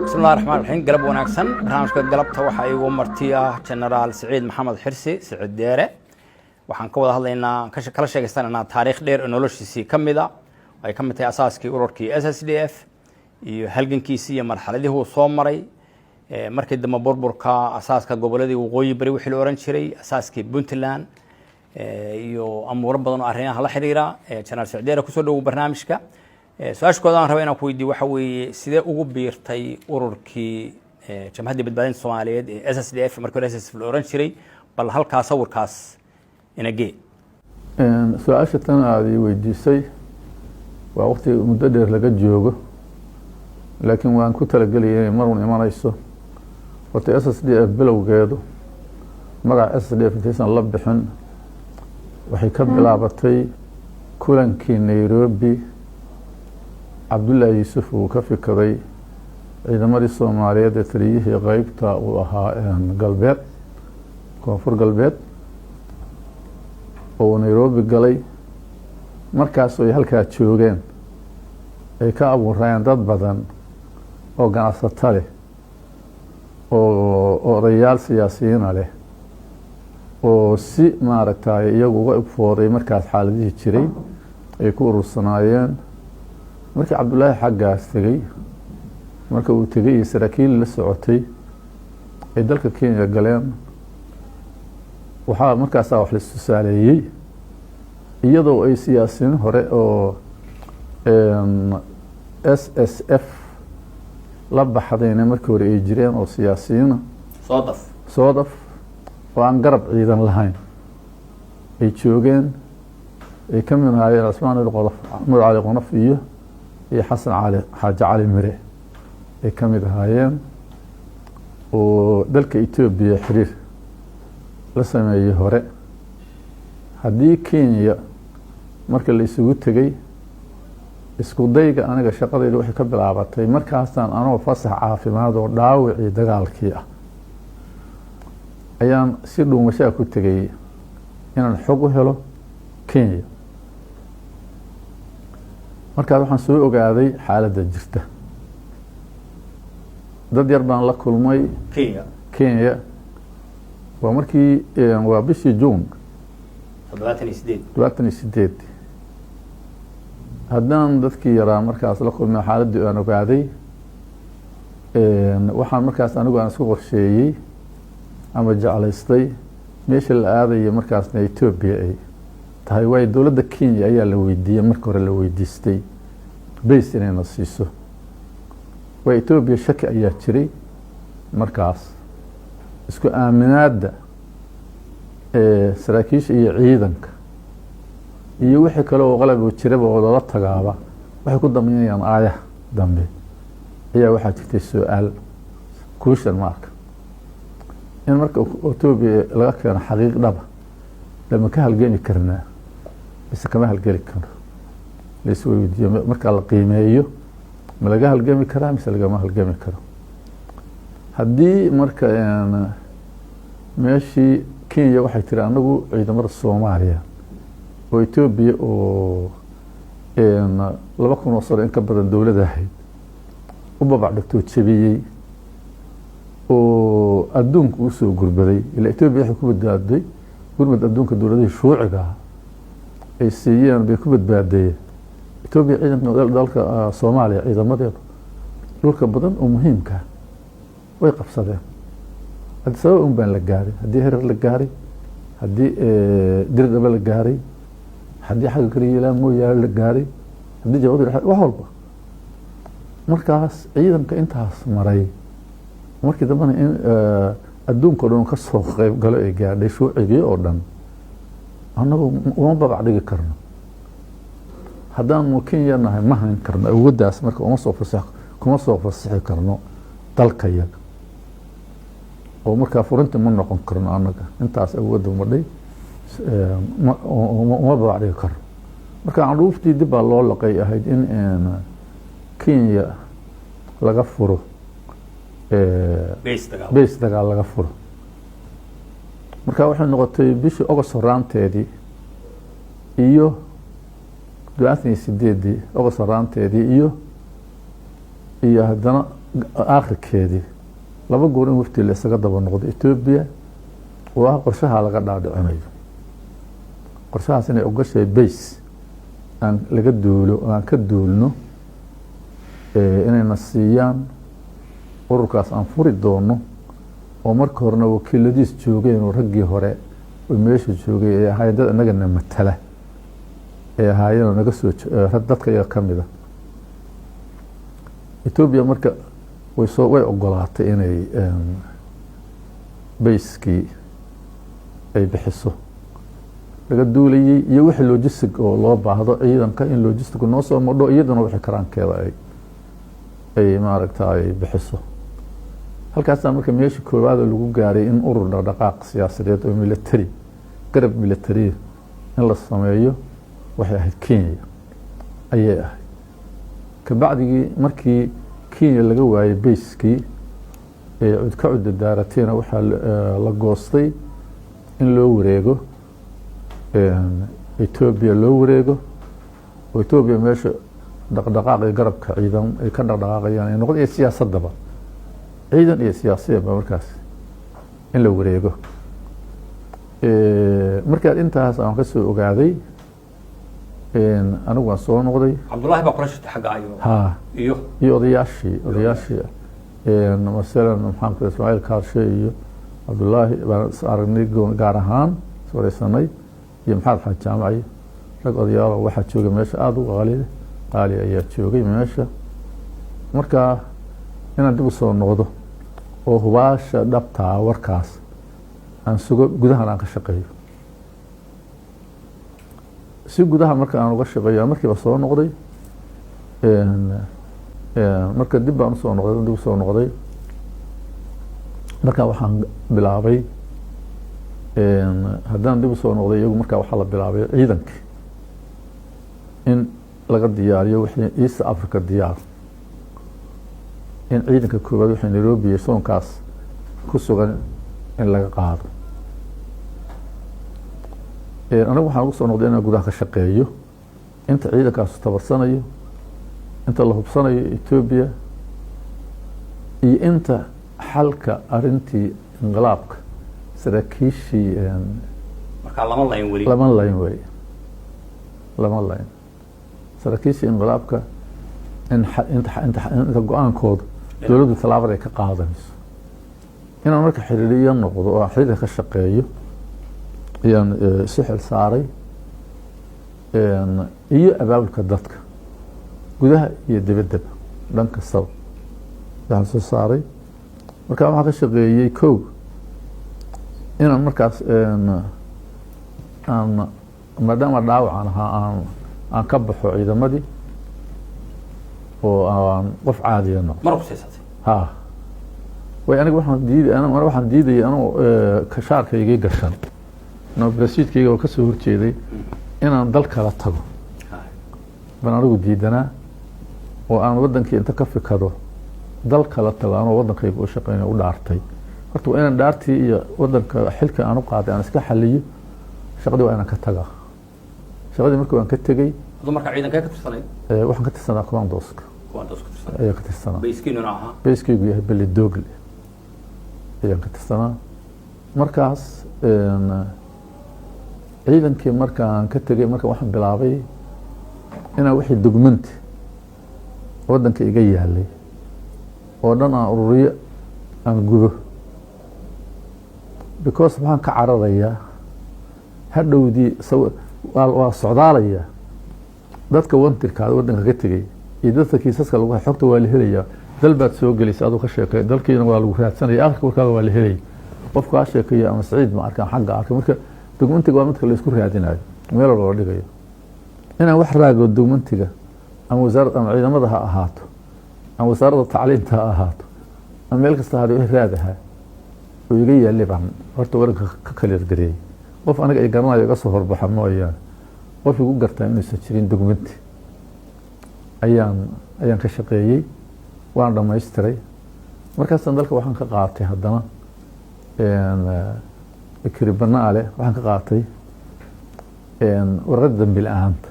Bismillahi raxmaan raxiim. Galab wanaagsan. Barnaamijka galabta waxaa iigu marti ah Genaraal Siciid Maxamed Xirsi, Siciid Deere. Waxaan ka wada hadlaynaa, kala sheegaysanaynaa taariikh dheer oo noloshiisii ka mid a, ay ka mid tahay asaaskii ururkii SSDF iyo halgankiisii iyo marxaladihii uu soo maray, markii dambe burburka, asaaska goboladii Waqooyi Bari wixii la ohan jiray, asaaskii Puntland iyo amuuro badan oo arrimaha la xiriira. Genaraal Siciid Deere, kusoo dhowow barnaamijka. Su-aasha kooda aan raba inaan ku weydiiyo waxa weeye: sidee ugu biirtay ururkii Jamhaddii Badbaadinta Soomaaliyeed ee SSDF, markii hore SSF la ohan jiray? Bal halkaa sawirkaas inagee. Su-aasha tan aada ii weydiisay waa waqti muddo dheer laga joogo, laakiin waan ku talagelaya inay marun imanayso. Horta SSDF bilowgeedu, magaca SSDF intaysan la bixin, waxay ka bilaabatay kulankii Nairobi. Cabdullaahi Yuusuf uu ka fikiray ciidamadii Soomaaliyeed ee taliyihii qeybta uu ahaa galbeed, Koonfur Galbeed, oo Nairobi galay. Markaas ay halkaa joogeen ay ka abuureen dad badan oo ganacsato leh oo odayaal siyaasiyiina leh oo si maaragtay iyagu uga fooday markaas xaaladihii jiray ay ku urursanaayeen. Markii Cabdullaahi xaggaas tegey, marka uu tegey iyo saraakiil la socotay ay dalka Kenya galeen, waxaa markaasaa wax la tusaaleeyey, iyadoo ay siyaasiyiin hore oo SSF la baxdayna markii hore ay jireen oo siyaasiyiina. Soodaf. Soodaf oo aan garab ciidan lahayn ay joogeen, ay ka mid ahaayeen Cusmaan Qodof, Mud Cali Qonof iyo Xasan Cali Xaaji Cali Mire ay ka mid ahaayeen, oo dalka Etoobiya xiriir la sameeyey hore. Haddii Kenya marka la isugu tegey, isku dayga aniga shaqadayda waxay ka bilaabatay markaasaan anoo fasax caafimaad oo dhaawicii dagaalkii ah ayaan si dhuumashaa ku tegay inaan xog u helo Kenya. Markaas waxaan soo ogaaday xaaladda jirta. Dad yar baan la kulmay. Kenya. Kenya waa markii, waa bishii Juun. 78. 78. Haddaan dadkii yaraa markaas la kulmay, xaaladdii aan ogaaday, waxaan markaas anigu aan isku qorsheeyey ama jeclaystay meesha la aadayo markaasna Etoobiya ay tahay, waayo dowladda Kenya ayaa la weydiiyey marka hore, la weydiistay base inayna siiso. Waa Etoobiya shaki ayaa jiray markaas, isku aaminaadda saraakiisha iyo ciidanka iyo wixii kale oo qalab jiraba oo lala tagaaba waxay ku dambeynayaan aayaha dambe ayaa waxaa jirtay su-aal question marka in marka Etoobiya laga keeno xaqiiq dhaba lama ka halgeli karnaa mise kama halgeli karno, laisweydiiyo. Marka la qiimeeyo, ma laga halgami karaa mise lagama halgami karo? Haddii marka meeshii Kenya waxay tiri anagu ciidamada Soomaaliya oo Etoobiya oo 2000 oo sano in ka badan dowlad ahayd u babac dhigtoo jebiyey oo adduunka usoo gurbaday, ilaa Etoobiya waxay ku badbaadday gurmad adduunka, dowladihii shuuciga ah ay siiyeen bay ku badbaadeen. Etoobiya ciidanka dalka Soomaaliya ciidamadeedu dhulka badan oo muhiimka way qabsadeen. Haddi sabab un baan la gaaray, haddii Herer la gaaray, haddii Dirdhaba la gaaray, haddii xagga kaliya Mooyaale la gaaray, haddii jabad, wax walba markaas ciidanka intaas maray, markii dambena in adduunka o dhan ka soo qeyb galo ay gaadhay, shuucigii oo dhan, annagu uma babac dhigi karno. Haddaanu Kenya nahay, ma hayn karno awooddaas. Marka uma soo fasax, kuma soo fasixi karno dalka yaga, oo markaa furinta ma noqon karno annaga. Intaas awoodda madhay uma babac dhigi karno. Marka candhuuftii dib baa loo laqay, ahayd in Kenya laga furo base dagaal laga furo. Marka waxay noqotay bishii August horaanteedii iyo 78-dii August horaanteedii iyo haddana aakhirkeedii, laba goor in wafdi la isaga daba noqdo Etoobiya, oo ah qorshaha laga dhaadhicinayo, qorshahaas inay ogashahay base aan laga duulo, aan ka duulno, inayna siiyaan ururkaas aan furi doono, oo marka horena wakiiladiis joogeen, oo raggii hore oo meesha joogay ay ahaayeen dad inagana matala ay ahaayeen, oo naga soo dadka iyaga ka mida Etoobiya. Marka way ogolaatay inay base-kii ay bixiso laga duulayey iyo wixii logistic oo loo baahdo ciidanka, in logistic noo soo madho, iyaduna wixii karaankeeda ay maaragta ay bixiso. Halkaasaa marka meesha koowaad oo lagu gaaray in urur dhaqdhaqaaq siyaasadeed oo military, garab military in la sameeyo, waxay ahayd Kenya ayay ahayd. Kabacdigii markii Kenya laga waayey base-kii ee ka cudurdaaratayna, waxaa la goostay in loo wareego Etoobiya, loo wareego oo Etoobiya meesha dhaqdhaqaaqii garabka ciidan ay ka dhaqdhaqaaqayaan ay noqdo, iyo siyaasaddaba, ciidan iyo siyaasiyaba, markaas in la wareego. Markaad intaas aan kasoo ogaaday, anigu waan soo noqday. Cabdullahi baa kula shirtay xagga ayo? Ha. Iyo? Iyo odayaashii, masalan maxaan ku Ismaaciil Kaarshe iyo Cabdullaahi baan is aragnay, gaar ahaan is wareysanay, iyo Maxamed Xaaj Jaamac, rag odayaalo waxaa joogay meesha aada u qaali qaali ayaa joogay meesha. Marka inaan dib u soo noqdo oo hubaasha dhabtaa warkaas aan sugo, gudahan aan ka shaqeeyo, si gudaha marka aan uga shaqeeyo, markiiba soo noqday. Marka dib baan usoo noqday, dib usoo noqday. Marka waxaan bilaabay, haddaan dib usoo noqday iyagu, markaa waxaa la bilaabay ciidankii in laga diyaariyo wixii East Africa diyaar, in ciidanka koowaad wixii Nairobi iyo soonkaas ku sugan in laga qaado. Anigu waxaan ugu soo noqday inaan gudaha ka shaqeeyo inta ciidankaasu tabarsanayo, inta la hubsanayo Etoobiya, iyo inta xalka arintii inqilaabka saraakiishii. Markaa lama layn weli? Lama layn weli, lama layn saraakiishii inqilaabka, in inta go-aankooda dowladdu tallaabada ay ka qaadanayso, inaan marka xiriiriyo noqdo oo aan xiriirka ka shaqeeyo ayaan isu xil saaray, iyo abaabulka dadka gudaha iyo dibaddaba, dhan kastaba waxaan soo saaray. Marka waxaan ka shaqeeyey kow inaan markaas aan, maadaama dhaawacan ahaa, aan ka baxo ciidamadii oo aan qof caadiya noqdo. Ma ruqsaysatay? Ha, way aniga waxaan diiday, aniga waxaan diidayay anuu shaarkaygii gashan no brasiidkayga oo kasoo horjeeday inaan dal kala tago baan anigu diidanaa, oo aan wadankii inta ka fikado dal kala tago anoo wadankayga u shaqeynay u dhaartay. Horta waa inaan dhaartii iyo wadanka xilka aan u qaaday aan iska xaliyo. Shaqadii waa inaan ka tagaa. Shaqadii marka waan ka tegey. Aduu markaa ciidankee ka tirsanay? Waxaan ka tirsanaa commandoska. Commandos ka tirsanay? Ayaa ka tirsanaa. Base-kiinuna ahaa? Base-kaygu yahay Beli Doogle ayaan ka tirsanaa. Markaas ciidankii markaan ka tegey, marka waxaan bilaabay inaan wixii document-i waddanka iga yaalay oo dhan aan ururiyo, aan gubo, because waxaan ka cararayaa hadhowdii waa socdaalaya dadka wantirkaada waddanka ka tegey iyo dadka kiisaska lagu xogta waa la helayaa. Dal baad soo gelaysa aduu ka sheekay, dalkiina waa lagu raadsanaya, akhirka warkaaga waa la helaya. Qofka kaa sheekeeya ama Saciid ma arkaan xagga arkay. Marka document-iga waa midka la isku raadinayo, meel walba la dhigayo. Inaan wax raago document-iga, ama wasaarad ama ciidamada ha ahaato, ama wasaaradda tacliinta ha ahaato, ama meel kasta ha wixii raad ahaa oo iga yaalay baan horta wadanka ka clear gareeyey. Qof aniga ay garanayo iga soo horbaxa mooyaane, qof igu gartaa inuusan jirin document-i ayaan ka shaqeeyey, waan dhamaystiray. Markaasaan dalka waxaan ka qaatay haddana Kiribanaale waxaan ka qaatay warqadda dambi la-aanta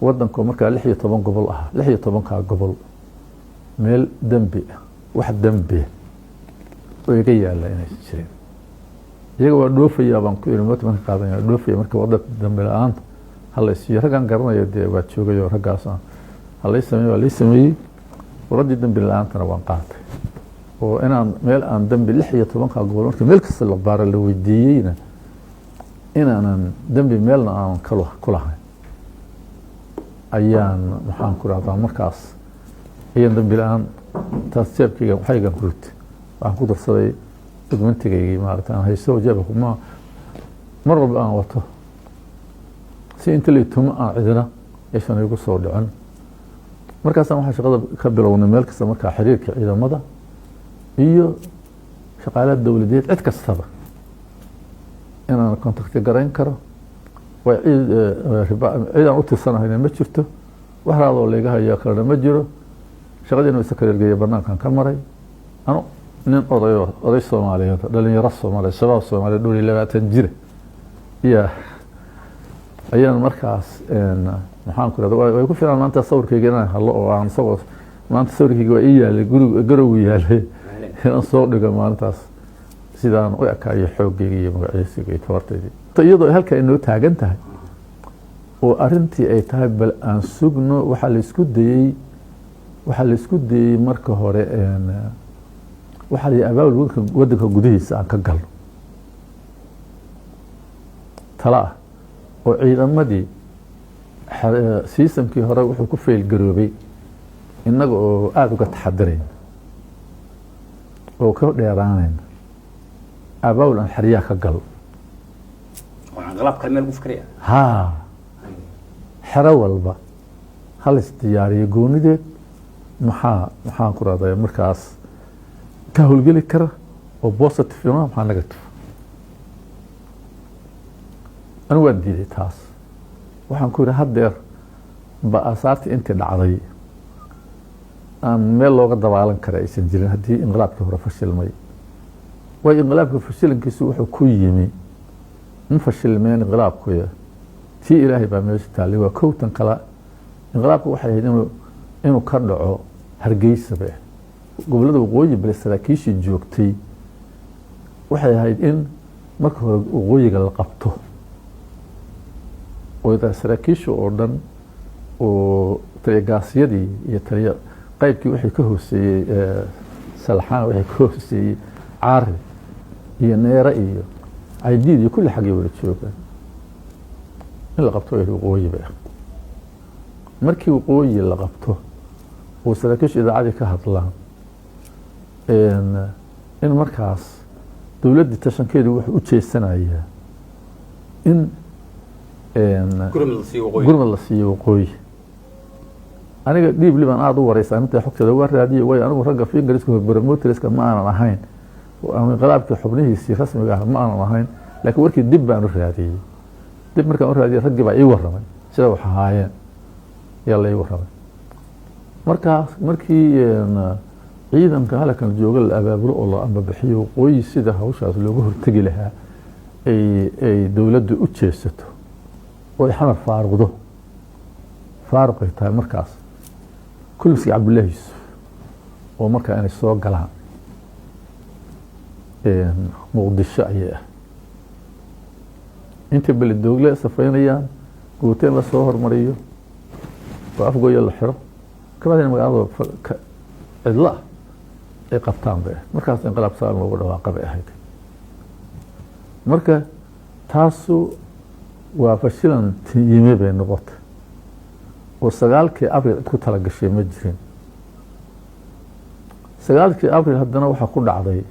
wadanku markaa 16 gobol ah, 16-kaa gobol meel dembi ah, wax dembi oo iga yaala inaysan jirin. Iyaga waa dhoofayaa baan ku iri, moota marka qaadanaya dhoofaya. Marka warqadda dambi la-aanta hala isiiyo, raggaan garanayo dee waa joogayo, raggaas halay sameeye, waa lay sameeyey. Warqaddii dembi la-aantana waan qaatay, oo inaan meel aan dembi 16-ka gobol marka meel kasta la baara la weydiiyeyna inaanan dembi meelna aanan ku lahayn ayaan, maxaan ku rahdaa, markaas ayaan dembi la-aan taas jeebkayga waxaygan ku ritay. Waxaan ku darsaday dokumentigaygii maarata aan haysto jeebka kuma mar walba aan wato, si inta laytumo aan cidina aysan igu soo dhicin. Markaasaan waxaan shaqada ka bilownay meel kasta, markaa xiriirka ciidamada iyo shaqaalaha dowladeed, cid kastaba inaan contact garayn karo. Way ciid aan u tirsanahayna ma jirto, wax raadoo layga hayo kalena ma jiro. Shaqadiina isa kareergeeya banaankan ka maray. Anu nin odayo, oday Soomaaliyeed, dhalinyaro Soomaaliyeed, shabaab Soomaaliyeed, dhowr iyo labaatan jira iya ayaan markaas, maxaan ku rahda, way ku filan maanta sawirkayga inaan hadlo oo aan isagoo maanta sawirkayga waa ii yaalay guriga Garowu yaalay inaan soo dhigo maalintaas sidaan u ekaayo, xooggayga iyo magaciisiga iyo tabartaydii, iyadoo halka inoo taagan tahay oo arrintii ay tahay bal aan sugno. Waxaa la isku dayey marka hore, waxaa la yihi abaabul waddanka gudihiisa aan ka galno tala ah, oo ciidamadii siisamkii hore wuxuu ku failgaroobay innaga oo aada uga taxadirayna oo ka dheeraanayna abaabul aan xeryaha ka galno. Inqilaab kale meel ugu fikraya. Haa, xero walba halis diyaariyo goonideed. Maxaan ku rahday, markaas ka howlgeli kara oo positive ima, maxaa negative? Anigu waan diiday taas. Waxaan ku yihi haddeer ba asaartii intii dhacday aan meel looga dabaalan kara aysan jirin haddii inqilaabkii hore fashilmay. Waayo, inqilaabka fashilankiisu wuxuu ku yimi, ma fashilmeen inqilaabkuya, tii Ilaahay baa meesha taallay. Waa kowtan kala inqilaabku waxay ahayd inuu ka dhaco Hargeysaba, gobollada waqooyi bale saraakiishii joogtay. Waxay ahayd in marka hore waqooyiga la qabto oo saraakiisha oo dhan oo taliyagaasyadii iyo taliya qaybkii waxay ka hooseeyey Salxaan, waxay ka hooseeyey Caari iyo Neere iyo Caydiid iyo kulli xaggay wada joogaan in la qabto waqooyi bay. Markii waqooyi la qabto oo saraakiisha idaacadii ka hadlaan, in markaas dowladdii tashankeedu wuxuu u jeesanayaa in gurmad la siiyo waqooyi. Aniga dhiibli baan aada u wareysa arrinta, xogteeda waa raadiyey. Waayo, anigu ragga fingeriska promoterska ma aanan ahayn, ama inqilaabkii xubnihiisii rasmiga ah ma aanan ahayn, laakiin warkii dib baan u raadiyey. Dib markaan u raadiyey, raggii baa ii warramay sida wax ahaayeen ayaa la ii warramay. Markaas markii ciidanka halkan jooga la abaabulo oo la ambabixiyo waqooyi, sida hawshaas looga hortegi lahaa ay dowladdu u jeesato oo ay Xamar faaruqdo, faaruqay tahay markaas kulmiski Cabdullaahi Yuusuf oo markaa inay soo galaan Muqdisho ayay ah intay Beledoogle safeynayaan, guuteen la soo hormariyo oo Afgooya la xiro, kabacdina magaalada cidlo ah ay qabtaan bay ahayd. Markaas inqilaab saan loogu dhawaaqa bay ahayd. Marka taasu waa fashilan yimi bay noqotay, oo 9-kii Abril cid ku tala gashay ma jirin. 9-kii Abril haddana waxaa ku dhacday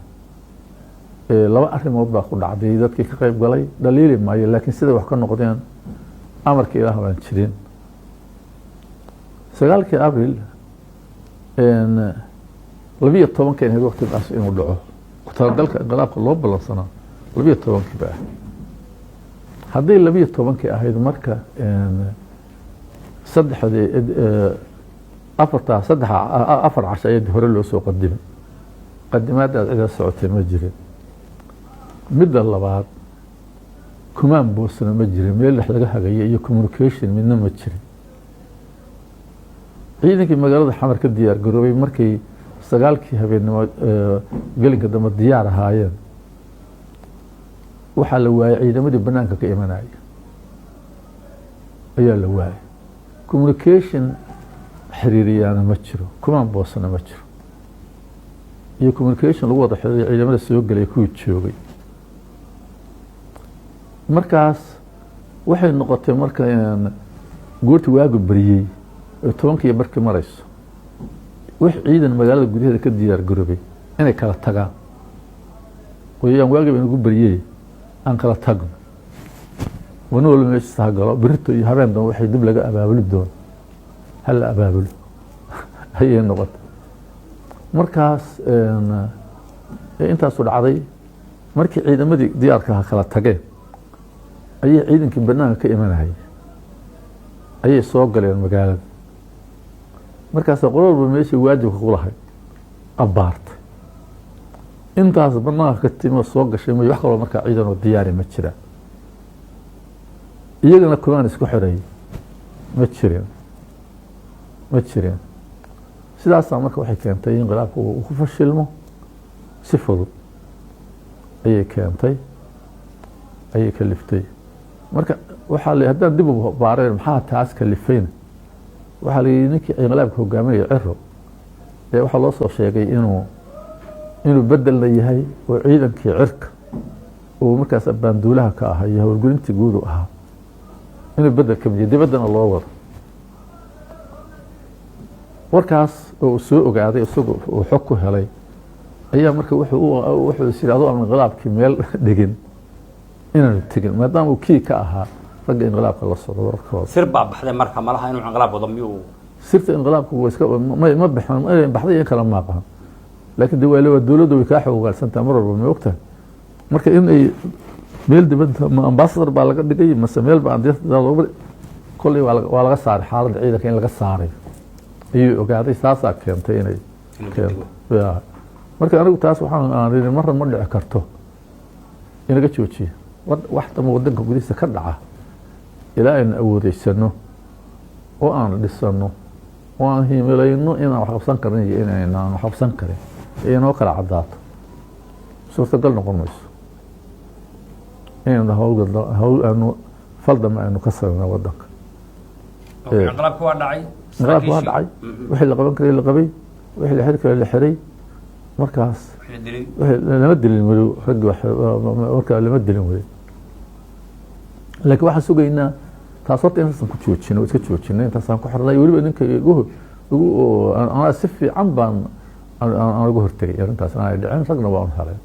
laba arrimood baa ku dhacday. Dadkii ka qayb galay dhaliili maayo, laakiin siday wax ka noqdeen amarka Ilaah baan jirin. 9-kii Abril 12-ka inayd waqtigaas inuu dhaco ku talagalka inqilaabka loo ballansanaa, 12-kii ba ah. Hadday 12-kii ahayd, marka saddexdii afartaa saddex afar casho ayadii hore loo soo qadimay, qadimaadaas cida socotay ma jirin. Midda labaad, command postna ma jirin, meel dhex laga hagayo iyo communication midna ma jirin. Ciidankii magaalada Xamar ka diyaar garoobay markay 9-kii habeennimo gelinka dambe diyaar ahaayeen, waxaa la waayay ciidamadii banaanka ka imanaya ayaa la waayay. Communication xiriiriyaana ma jiro, command postna ma jiro, iyo communication lagu wada xiriiriyo ciidamada soo gelay kuwii joogay. Markaas waxay noqotay, marka goorti waagu beriyey oo 10-kii barkii marayso, wix ciidan magaalada gudaheeda ka diyaar garoobay inay kala tagaan oyaan waagii ba nagu beriyey, aan kala tagno, wana walba meeshiisa ha galo, berito iyo habeen dambe waxay dib laga abaabuli doono hala abaabulo ayay noqotay. Markaas intaasu dhacday, markii ciidamadii diyaarka ha kala tageen, ayay ciidankii banaanka ka imanayay ayay soo galeen magaalada. Markaasa qolo walba meeshii waajibka ku lahayd abbaartay. Intaas banaanka ka timi oo soo gashay may wax kaloo markaa ciidan oo diyaari ma jiraan, iyagana kumaan isku xiray ma jirin, ma jirin. Sidaasaa marka waxay keentay in inqilaabku uu ku fashilmo si fudud ayay keentay, ayay kaliftay. Marka waxaa la haddaan dib u baareen maxaa taas kalifayna, waxaa la yidhi ninkii inqilaabka hogaaminaya Ciro ee waxaa loo soo sheegay inuu bedelna yahay oo ciidankii cirka uu markaas baanduulaha ka ahaa iyo howlgelintii guud u ahaa inuu bedel ka midiyo, dibaddana loo wado. Warkaas oo uu soo ogaaday, isagu uu xog ku helay, ayaa marka wuxuu is yidhi adoo aan inqilaabkii meel dhigin inaanu tegin, maadaama uu kii ka ahaa ragga inqilaabka la socdo wararkooda. Sir baa baxday marka malaha inuu inqilaab wado miyuu? Sirta inqilaabku waa iska ma bixin, inay baxday in kale ma aqaan, laakiin de waa dowladdu way kaa xogogaalsantaha mar walba, ma ogtahay? Marka in ay meel dibadda ma ambassador baa laga dhigay mase meel baa looga kolley waa laga saaray xaaladda ciidanka, in laga saaray ayuu ogaaday. Saasaa keentay inay keento. Ya. Marka anigu taas waxaan aan iri marna ma dhici karto inaga joojiya wax damba wadanka gudihiisa ka dhaca ilaa aynu awoodeysano oo aan dhisano oo aan himilayno inaan wax qabsan karin iyo inaynaan wax qabsan karin ee inoo kala caddaato, suurtagal noqon mayso inaynu hawl aanu fal dambe aynu ka samayno wadanka. Inqilaabka waa dhacay. Inqilaabka waa dhacay, wixii la qaban karay la qabay, wixii la xiri karay la xiray. Markaas wixii la dilay. Wixii lama dilin weli raggi markaa lama dilin weli, laakiin waxaan sugaynaa taas horta intaasaan ku joojinay oo iska joojinay, intaasaan ku xirnay. Weliba ninka igu anaa si fiican baan aan uga hortegay arrintaas aanay dhicin, ragna waan helay,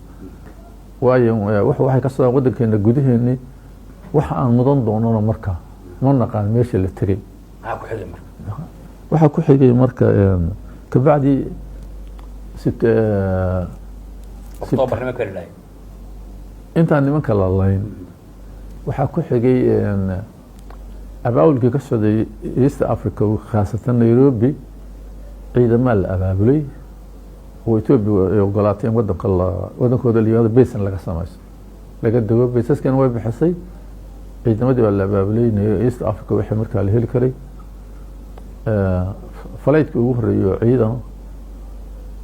waayo waxay ka socdaan waddankeena gudaheeni. Waxa aan mudan doonona marka ma naqaan meesha la tegey. Maxaa ku xigay marka? Waxaa ku xigay marka kabacdi Oktoobar nimanka la laayay. Intaan nimanka la layn waxaa ku xigay abaabulkii ka socday East Africa, khaasatan Nairobi. Ciidamaa la abaabulay oo Ethiopia ay ogolaatay in wadanka la wadankooda la yimaado, basin laga samaysto, laga dego. Basaskana way bixisay. Ciidamadii baa la abaabulay East Africa wixii markaa la heli karay. Falaytkii ugu horreeyay oo ciidan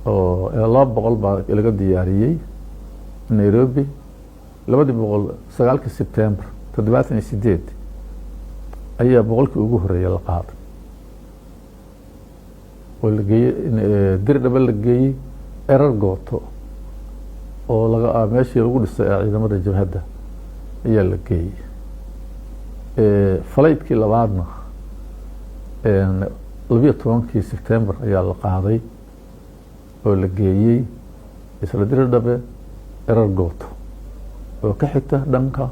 oo ilaa 200 baa laga diyaariyey Nairobi. 200 9-kii Sebtembar 78 ayaa 100-kii ugu horreeyay la qaaday oo la geeyey Dirdhaba, la geeyey Erar Gooto oo laga meeshii lagu dhisay ee ciidamada jabhadda ayaa la geeyey. Falaytkii labaadna 12-kii Sebtembar ayaa la qaaday oo la geeyey isla Dirdhabe, Erar Gooto oo ka xigta dhanka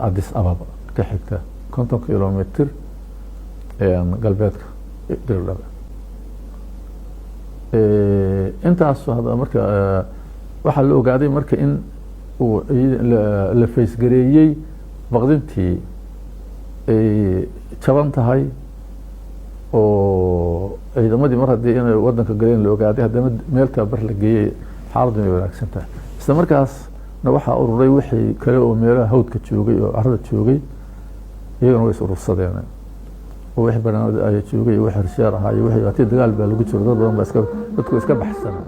Addis Ababa, ka xigta 50 kilomitr galbeedka Dirdhabe. Intaas hadda marka waxaa la ogaaday marka in uu la faysgareeyey baqdintii ay jaban tahay oo ciidamadii mar haddii inay wadanka galeen la ogaaday, haddana meel tababar la geeyey, xaaladdu ay wanaagsan tahay. Isla markaas Na waxaa ururay wixii kale oo meelaha hawdka joogay oo carada joogay, iyagana way is urursadeen, oo wixii barnaamij ay joogay iyo wixii harsheer ahaa iyo wixii hatii dagaal baa lagu jiro, dad badan baa iska, dadku iska baxsanaa.